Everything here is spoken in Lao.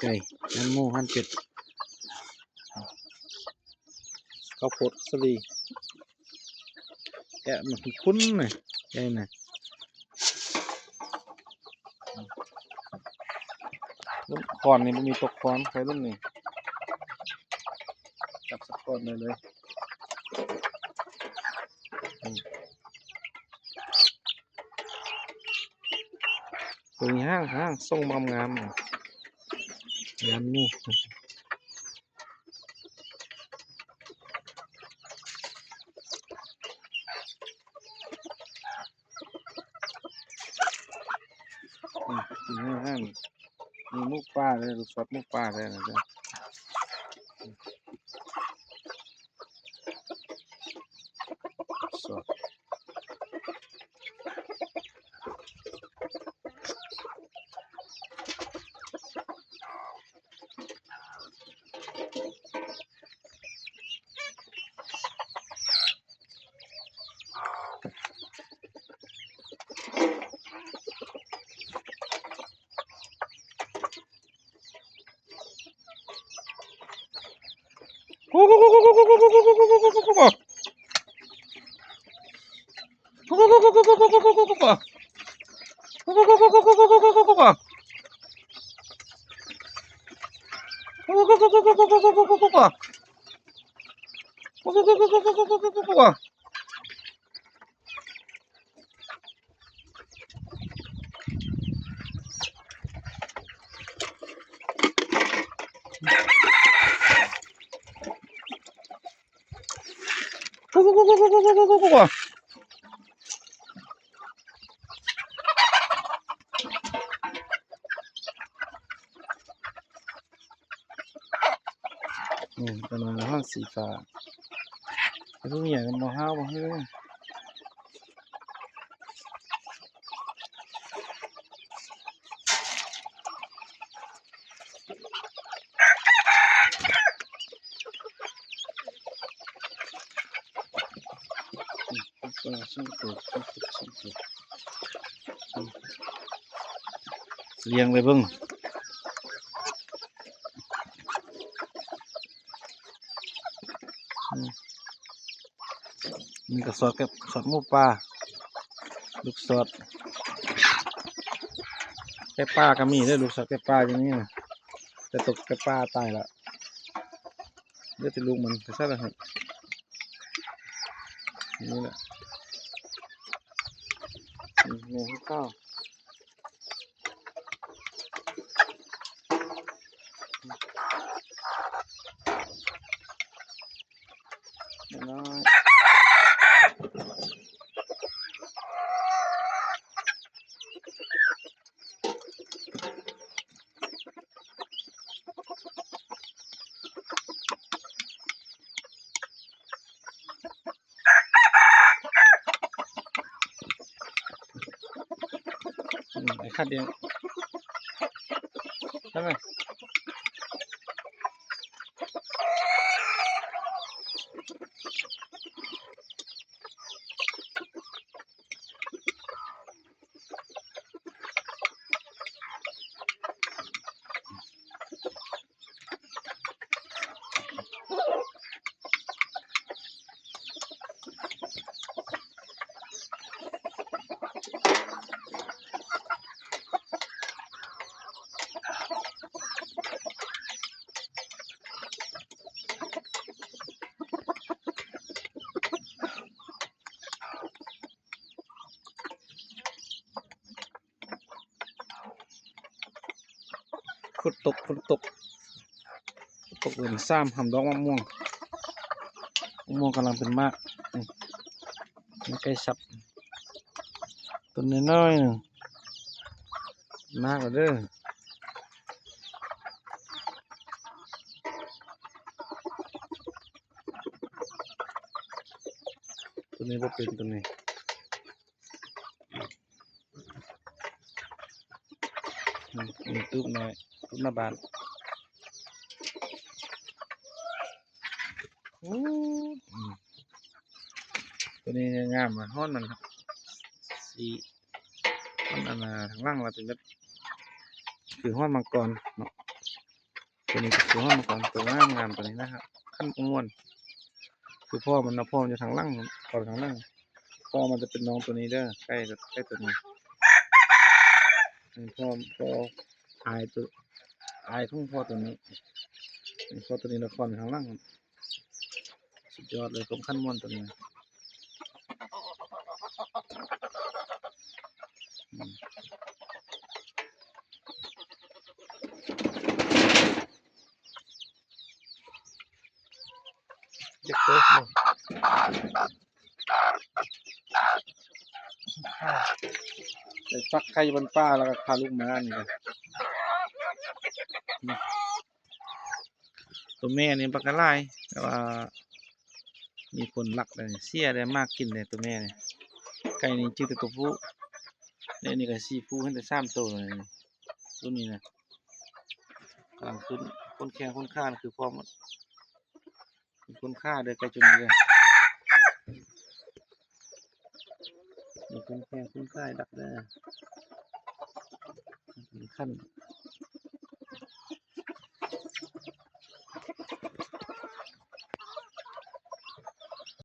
ໄກ່ ຮ້ານໝູ ຮ້ານເປັດ ເຂົ້າໂພດສາລີ ແກະມາຄຸ້ນໆ ນະ ໃຫຍ່ນະ ລຸ້ນຄອນນີ້ ບໍ່ມີຕົກຄອນ ໄປລຸ້ນນີ້ ຈັບສະກອນໄດ້ເລີຍ. ອືມ ຕົວນີ້ຫ້າງ ຫ້າງ ຊົງງາມໆ ງາມນີ້ ອືມ ກິນແຮງໆ ມີໝູປ່າເດີ ລູກສອດໝູປ່າເດີ ເດີ. ອືມ ປະມານຫ້ອງສີຟ້າ ແຕ່ພວກນີ້ມັນບໍ່ຫ້າວບໍ່ເຮີ. ລຽງໄປເບິ່ງ ອືມ ນີ້ກະສອດກັບສອດໝູປ່າ ລູກສອດໄກ່ປ່າກະມີເດີ ລູກສອດໄກ່ປ່າຢູ່ນີ້ນະ ແຕ່ຕົວໄກ່ປ່າຕາຍລະ ເຫຼືອແຕ່ລູກມັນ ກະຊັ້ນລະ ນີ້ແຫຼະ ນີ້ ນີ້ຄືເກົ່າ. ອືມ ໄອ້ຄັດດຽວ ໄດ້ໄໝ? ຝົນຕົກ ຝົນຕົກ ຝົນຕົກເດືອນສາມ ຫຳດອກມະມ່ວງ ມະມ່ວງກຳລັງເປັນໝາກ ນີ້ ມັນໃກ້ສັບ ຕົ້ນນ້ອຍໆ ໜຶ່ງ ໝາກແລ້ວເດີ ໂຕນີ້ບໍ່ເປັນ ໂຕນີ້. ອືມ ນີ້ຕູບນ້ອຍ ຕູບໜ້າບ້ານ ໂອ້ ອືມ ໂຕນີ້ງາມ ຮ້ອນມັນ ສີ ມັນອັນນ່າ ທາງຫຼັງລະເປັນແບບ ຄືຮ້ອນມັງກອນເນາະ. ຕົວນີ້ກໍຄືຮອດມາກ່ອນ ຕົວງາມໆ ຕົວນີ້ນະ ຄັນມ່ວນ ຄືພໍ່ມັນນະ ພໍ່ມັນຢູ່ທາງຫຼັງ ຄອນທາງຫຼັງ ພໍ່ມັນຈະເປັນນ້ອງຕົວນີ້ເດີ ໃກ້ ໃກ້ຕົວນີ້ ພໍ່ ພໍ່ອາຍຕົວ ອາຍຂອງພໍ່ຕົວນີ້ ພໍ່ຕົວນີ້ນະ ຄອນທາງຫຼັງ ສຸດຍອດເລີຍ ຄວາມຄັນມ່ວນຕົວນີ້ນະ ອືມ. ຈັກໂຕ ໄປຟັກໄຂ່ຢູ່ບ້ານປ່າ ແລ້ວກໍພາລູກມານີ້ນະ ໂຕແມ່ນີ້ບັກຫຼາຍ ແຕ່ວ່າມີຄົນລັກໄດ້ ເສຍໄດ້ ໝາກກິນໄດ້ ໂຕແມ່ນີ້ ໄກ່ນີ້ຈື່ແຕ່ໂຕຜູ້ ແລະ ນີ້ກໍສີ່ຜູ້ ເຫັນແຕ່ສາມໂຕ ລຸ້ນນີ້ນະ ກຳລັງຂຶ້ນ ຂົນແຂ້ງຂົນຂາຄືພ້ອມ ຂົນຂາເດີ ໄກ່ຈຸ່ມເດີ ຂົນແຂ້ງຂົນຂາດັກເດີ ຄັນ